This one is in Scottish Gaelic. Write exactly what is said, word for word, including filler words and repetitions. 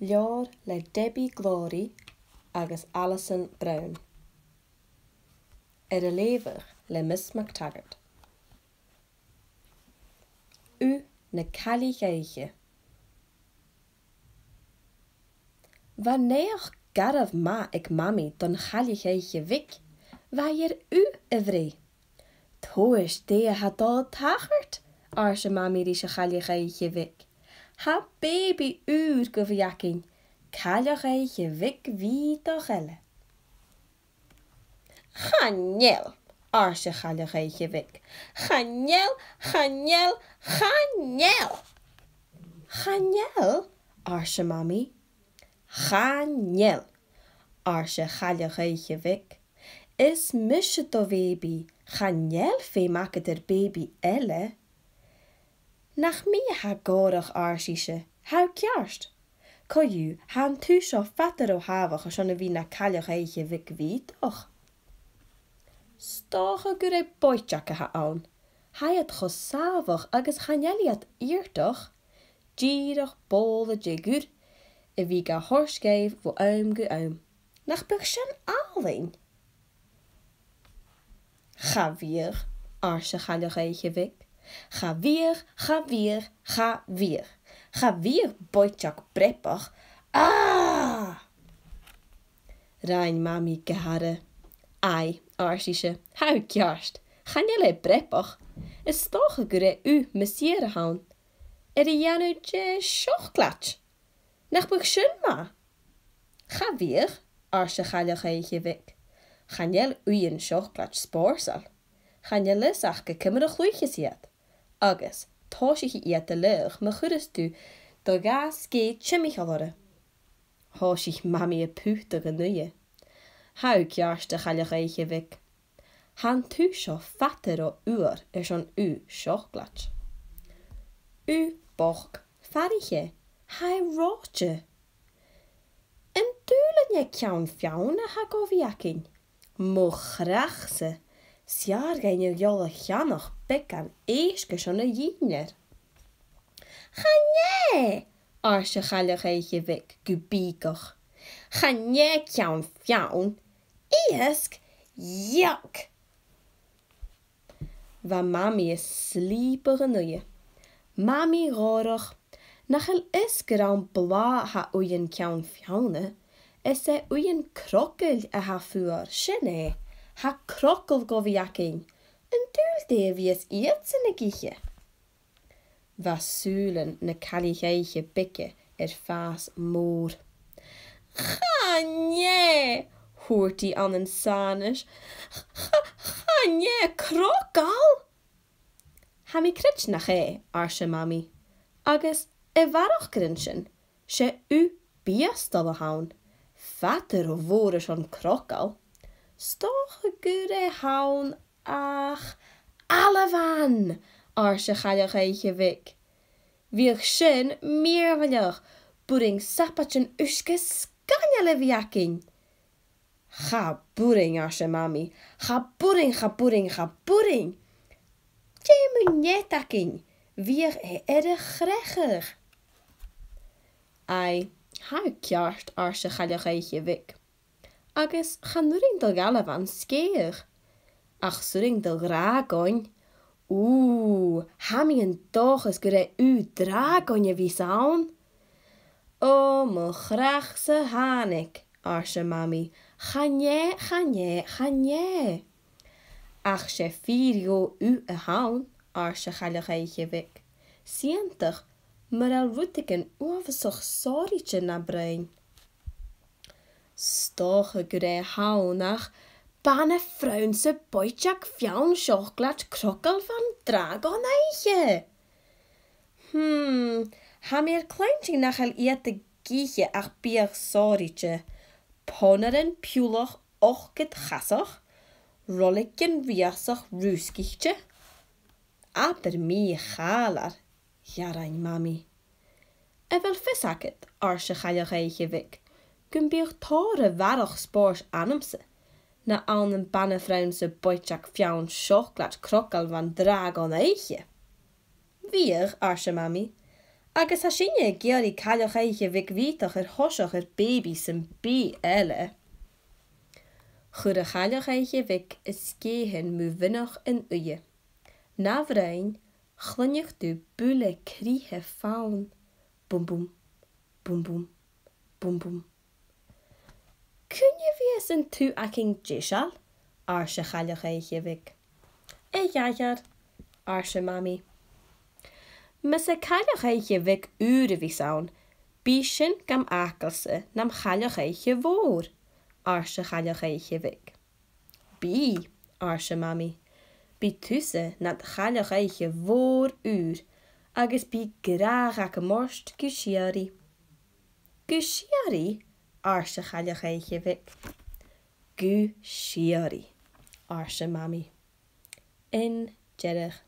Leabhar le Debbie Glòraidh agus Alison Brown. Air a leughadh le Miss MacTaggart. Ugh na Caillich-oidhche. Bha naidheachd garbh math aig Mamaidh don Chaillich-oidhche Bheag. Bha i air ugh a bhreith. "Tomhais dè a tha dol a thachairt," arsa Mamaidh ris a' Chaillich-oidhche Bheag. "Tha baby ùr gu bhith againn, cailleach-oidhche bheag bhìodach eile." "Chan eil," ars a' Chaillich-oidhche Bheag. "Chan eil, chan eil, chan eil!" "Chan eil?" arsa Mamaidh. "Chan eil," ars a' Chaillich-oidhche Bheag. "Is mise do bhaby, chan eil feum agad air baby eile." "Nach mi a tha gòrach," ars ise, "tha thu ceart. Co-dhiù, tha an taigh seo fada ro thàbhachdach airson a bhith na cailleach-oidhche bheag bhìodach." "'S dòcha gur e boiteag a th' ann. Tha iad cho sàmhach agus chan eil iad iarrtach. Dìreach bobhla de dh'ùir a bhith ga thoirt dhaibh bho àm gu àm. Nach biodh sin àlainn?" "Cha bhiodh," ars a' Chaillich-oidhche Bheag. "Cha bhiodh, cha bhiodh, cha bhiodh. Cha bhiodh boiteag breabach. Ah!" Rinn Mamaidh gàire. "Aidh," ars ise, "tha thu ceart. Chan eil e breabach. Is dòcha gur e ugh mas fhìor a th' ann. Air a dhèanamh de sheoclaid. Nach biodh sin math?" "Cha bhiodh," ars a' Chaillich-oidhche Bheag. "Chan eil uighean seoclaid spòrsail. Chan eil fhios aca ciamar a chluicheas iad. Agus tòisichidh iad a' leaghadh ma chuireas tu do dhà sgèith timcheall orra." Thòisich Mamaidh a' putadh an uighe. "Tha thu ceart, a Chaillich-oidhche Bheag. Tha an taigh seo fada ro fhuar airson ugh seoclaid. Ugh bochd, fairidh e, tha e reòite. An dùil an e ceann-fionn a tha gu bhith againn? Mo chreach-sa, 's fheàrr dhuinn a dhol a cheannach beagan èisg airson a dhìnnear." "Chan e!" ars a' Chaillich-oidhche Bheag gu bìogach. "Chan e ceann-fionn. Iasg, yuck!" Bha Mamaidh a' slìobadh an uighe. "Mamaidh ghòrach, nach eil fhios gur ann blàth a tha uighean ceann-fionn? Is e uighean crogaill a tha fuar, sin e. Tha crogall gu bhith againn. An dùil dè a bhios iadsan ag ithe?" Bha sùilean na caillich-oidhche bheag air fàs mòr. "Chan e!" thuirt i ann an sàineas. "Cha-, chan e crogall!" "Tha mi a' creidsinn nach e," arsa Mamaidh. "Agus a bharrachd air sin, 's e ugh biastail a th' ann, fada ro mhòr airson crogall. 'S dòcha gur e th' ann ach ailbhean," ars a' Chaillich-oidhche Bheag. "Bhiodh sin mìorbhaileach, b' urrainn sabaidean uisge sgoinneil a bhith againn." "Cha b' urrainn," arsa Mamaidh. "Cha b' urrainn, cha b' urrainn, cha b' urrainn. Dè mu nead againn? Bhiodh e air a chreachadh." "Aidh, tha thu ceart," ars a' Chaillich-oidhche Bheag. "Agus chan urrainn do dh'ailbhean sgèith. Ach 's urrainn do dhràgon. Ù, tha mi an dòchas gur e ugh dràgoin a bhios ann." "Ò, mo chreach-sa thàinig," arsa Mamaidh. "Chan e, chan e, chan e." "Ach 's e fìor dheagh ugh a th' ann," ars a' Chaillich-oidhche Bheag. "'S iongantach mura h-eil rudeigin uabhasach sònraichte na broinn." "'S dòcha gur e th' ann ach bana-phronn 's a' bhoiteag-fionn seoclaid crogall bhan dràgon-oidhche. Hmm, tha mi air cluinntinn nach eil iad ag ithe ach biadh sònraichte. Pònairean piullach ochdad-chasach, roiligean riasach rùsgaichte." "Abair mì-chàilear," dh'àithn Mamaidh. "A bheil fios agad," ars a' Chaillich-oidhche Bheag, "gum biodh tòrr a bharrachd spòrs annamsa na ann am bana-phronn 's a' bhoiteag-fionn seoclaid crogall bhan dràgon-oidhche?" "Bhiodh," arsa Mamaidh, Agus tha sinne ag iarraidh Cailleach-oidhche Bhig bhìodach air thoiseach air baby sam bith eile. Chuir a' Chailleach-oidhche Bhig a sgiathan mu mhionach an uighe. Na bhroinn, chluinneadh tu buille cridhe fann. Bum bum, bum bum, bum bum. Cuin a bhios an t-ugh againn deiseil? ars a' Chailleach-oidhche Bhig. A dh'aithghearr, arsa Mamaidh. Mas e Cailleach-oidhche Bhig ùr a bhios ann, bidh sin gam fhàgail-sa nam Chailleach-oidhche Mhòr, ars a' Chailleach-oidhche Bhig. Bidh, arsa Mamaidh, bidh tusa nad Chailleach-oidhche Mhòr ùr, agus bidh gràdh agam ort gu sìorraidh. Gu sìorraidh? ars a' Chailleach-oidhche Bhig. Gu sìorraidh, arsa Mamaidh. An deireadh.